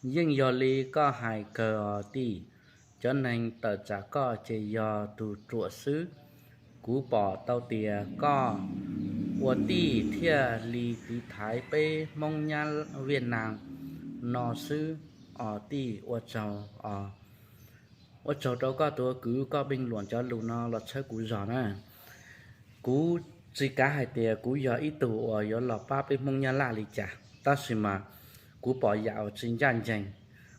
Yeej yog li koj hais kawg os tij, cov neeg tawm tsam koj ces yog tus ruam xwb. Kuv pom tau tias koj ua tij thiaj li tiv thaiv peb Hmoob Nyab Viaj Nam no xwb os tij. Ua tsaug os. Ua tsaug rau koj tus kwv, koj pheej luam cov lus no los tshawb kuv zog na. Kuv tsis kav hais tias kuv yog ib tug uas yuav los pab peb Hmoob Nyab Laj li cas, tab sis mas kuv pom yam uas tsis ncaj ncees.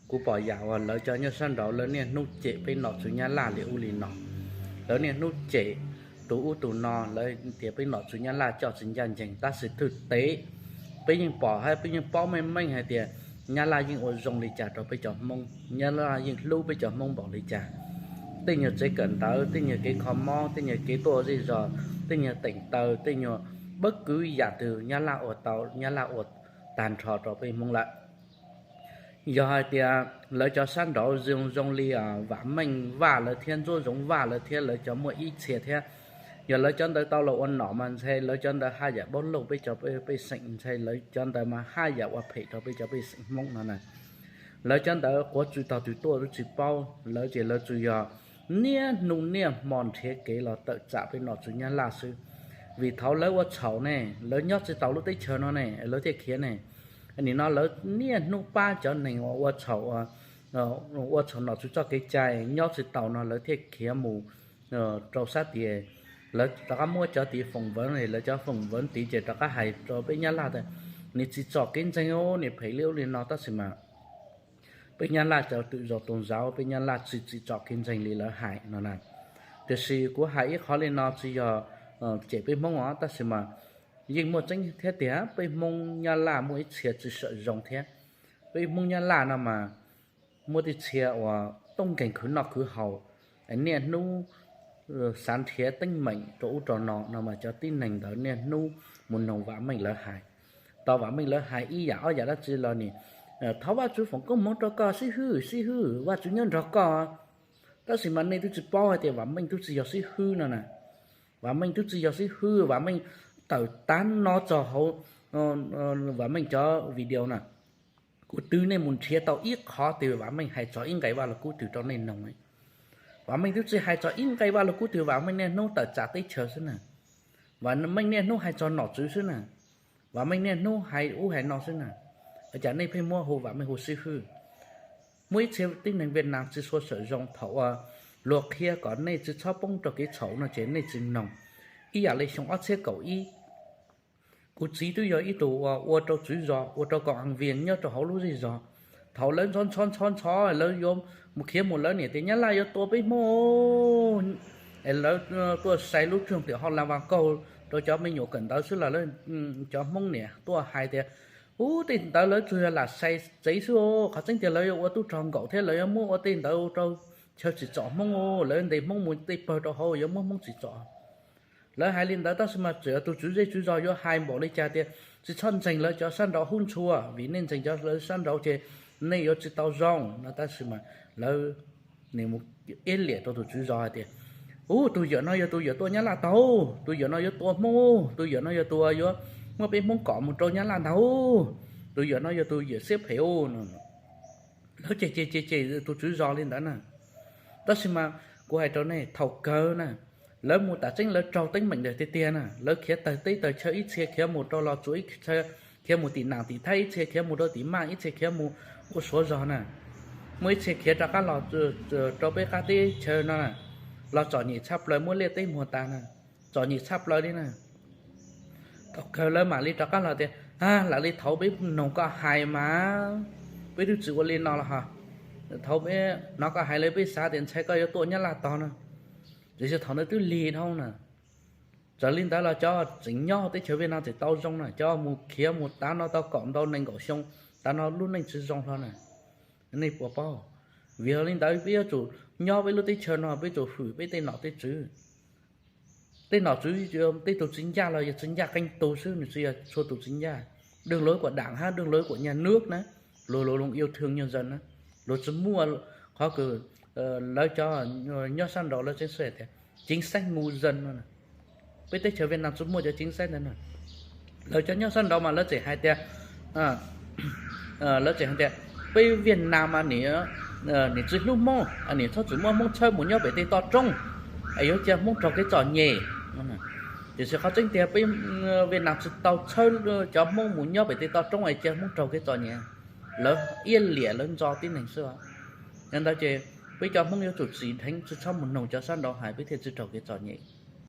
Kuv pom yam uas lawv cov nyob sab nraud lawv niaj hnub cem peb nom tswv Nyab Laj li ub li no. Lawv niaj hnub cem tus ub tus no, lawv tias peb nom tswv Nyab Laj coj tsis ncaj ncees, tab sis thwj tev peb yeej pom thiab peb yeej paub meej meej hais tias Nyab Laj yeej ua zoo li cas rau peb cov Hmoob, Nyab Laj yeej hlub peb cov Hmoob npaum li cas. Tej nyuag tsev kawm ntawv, tej nyuag kev kho mob, tej nyuag kev tuaj zej zos, tej nyuag teem taw, tej nyuag pab kwv yam twg Nyab Laj ua tau, Nyab Laj ua tag nrho rau peb Hmoob lawm. Yog hais tias lawv cov sab nraud zoo zoo li Vam Meej Vaj lawv thiab Ntsuab Zoov Vaj lawv thiab lawv cov muaj ib txhia thiab, yog lawv cov ntawd tau los ua nom mas ntshe lawv cov ntawd haj yam paub loj peb cov pej xeem, ntshe lawv cov ntawd mas haj yam ua phem rau peb cov pej xeem Hmoob no na. Lawv cov ntawd quav tsw tog twg tuaj twb tsis paub, lawv ces lawv tsuas yog niaj hnub niaj hmo nrhiav kev los tawm tsam peb nom tswv Nyab Laj xwb. Vim thaum lawv ua txhaum ne, lawv nyob tsis taus lub teb chaws no ne, lawv thiaj khiav ne. Nim no lawv niaj hnub pab cov neeg uas ua txhaum, ua txhaum nom tswv txoj kev cai nyob tsis taus no lawv thiaj khiav mus rau sab tid. Lawv rov qab muab cov tid foom vev, lawv cov foom vev tid ces rov qab hais rau peb Nyab Laj tias nws tsis tsom kev ntseeg, nws phem li ub li no, tab sis mas peb Nyab Laj cov twm zos tus zauv, peb Nyab Laj tsis tsis tsom kev ntseeg li lawv hais no na. Tiam sis kuv hais ib qho li no tsis yog cem peb Hmoob os, tab sis mas yeej muaj tseeb thiab tias peb Hmoob Nyab Laj muaj ib txhia tsis tshua zoo thiab. Peb Hmoob Nyab Laj no mas muaj tej txhia uas tooj nkeeg khwv noj khwv haus, niaj hnub xav nrhiav teeb meem rau ub rau no no mas cov tib neeg ntawd niaj hnub mus noog Vam Meej lawv hais. Tau Vam Meej lawv hais ib yam ob yam dab tsi los nim, thov Vajtswv foom koob hmoov rau koj, sib hwb sib hwb, Vajtswv nyob nrog koj. Tab sis mas nej twb tsis paub hais tias Vam Meej twb tsis yog sib hwb no na. Vam Meej twb tsis yog sib hwb, Vam Meej tawm tav no txog hauv Vam Meej cov video na. Kuv twv nej mus nrhiav tau ib qhov twg Vam Meej hais txog ib nqe Vaj Lug Kub twg rau nej noog. Vam Meej twb tsis hais txog ib nqe Vaj Lug Kub twg, Vam Meej niaj hnub tawm tsam teb chaws xwb na. Vam Meej niaj hnub hais txog nom tswv xwb na. Vam Meej niaj hnub hais ub hais no xwb na. Ua cas nej pheej muab hu Vam Meej hu sib hwb? Muaj ib txhia tib neeg Viaj Nam tsis tshua xav zoo thaum uas luag qhia kom nej tsis txhob poob rau kev txhaum no ces nej tsis noog. Ib yam li xyoo ob txhiab kaum ib, kuv txiv twb yog ib tug uas ua rau tswv zos, ua rau koom hav vias nyob rau hauv lub zej zos. Thaum lawv ntxhov ntxhov ntxhov ntxhov lawv yuav mus khiav mus, lawv niam tias Nyab Laj yuav tua peb Hmoob, es lawv tuaj sai lub rooj tiam hau las vas kaug rau cov me nyuam kawm ntawv xwb los lawv, cov Hmoob niam tuaj hais tias, ub, tej ntawd lawv tsuas yog lam sai tsev xwb, qhov tseeb tias lawv yuav ua tub rog nkaum thiab lawv yuav muab ua tej ntawd rau chaw tsim txom Hmoob, lawv ntes Hmoob mus tej pawg rau hauv yuav muab Hmoob tsim txom. Lawv hais li ntawd tab sis mas txawm yog tus tswv zej tswv zos yuav hais npaum li cas tias tsis txhob ntseeg lawv cov sab nraud hub ntxhua, vim nej ntseeg cov lawv sab nraud ces nej yuav tsis tau zoo no. Tab sis mas lawv nim mus iab liam rau tus tswv zos hais tias, ub, tus yawm no yog tus yawm tua Nyab Laj taug, tus yawm no yuav tua Hmoob, tus yawm no yog tus yuav muab peb Hmoob kom mus rau Nyab Laj ntaug, tus yawm no yog tus yawm siab phem no. Lawv cem cem cem cem tus tswv zos li ntawd na. Tab sis mas kuv hais rau nej thaum kawg na, lawv mus tam tseeb lawv raug teeb meem ntawd tiag tiag na. Lawv khiav tawg teb tawg chaw, ib txhia khiav mus rau Los Tsuas, ib txhia khiav mus tim Nam tim Thaib, ib txhia khiav mus rau tim Maj, ib txhia khiav mus ua Suav zog na. Muaj ib txhia khiav rov qab los rau peb qab teb chaws no na, los txom nyem tshaj plaws, muab liaj teb muag tas na, txom nyem tshaj plaws li na. Thaum kawg lawv mam li rov qab los tias, lam li thaum peb noog koj hais mas peb twb tsis ua li no los ho. Thaum peb hnov koj hais lawm peb xav tias ntshai koj yuav tua Nyab Laj tog no. Tiam sis thaum ntawd twb lig dhau na. Txawm li ntawd los cov tseem nyob teb chaws Viaj Nam tseem tau zoo na, cov mus khiav mus tav no tau kaum ntau nees nkaum xyoo, tav no lub neej tsis zoo hlo na. Nej puas paub? Vim yog li ntawd peb yuav tsum nyob peb lub teb chaws no peb tsum hwm peb tej nom tej tswv. Tej nom tswv, tej tus txiv ncaj los yog txiv ncaj qee tus xwb, nws tsis yog txhua tus txiv ncaj. Đừng lối của Đảng hab đừng lối của nhà nước na, luag luag lus yêu thương nhân dân na, luag tsis muaj qhov kws lawv cov nyob sab nraud lawv tseem xav tias chính sách ngu dân no. Peb teb chaws Viaj Nam tsis muaj cov chính sách ntawd na. Lawv cov nyob sab nraud mas lawv tseem hais tias, lawv tseem hais tias Peb Việt Nam mas nim tsis hlub Hmoob, nim txhob txwm muab Hmoob tshawb mus nyob pem tej toj roob, es yuav cia Hmoob raug kev txom nyem. Tiam sis qhov tseeb tiag peb Việt Nam tsis tau tshawb cov Hmoob mus nyob pem tej toj roob es cia Hmoob raug kev txom nyem. Lawv iab liam lawv ntxo tib neeg xwb. Yog ntawd ces peb cov Hmoob yuav tsum txim dheev, tsis txhob mus noog cov sab nraud hais peb thiaj tsis raug kev txom nyem.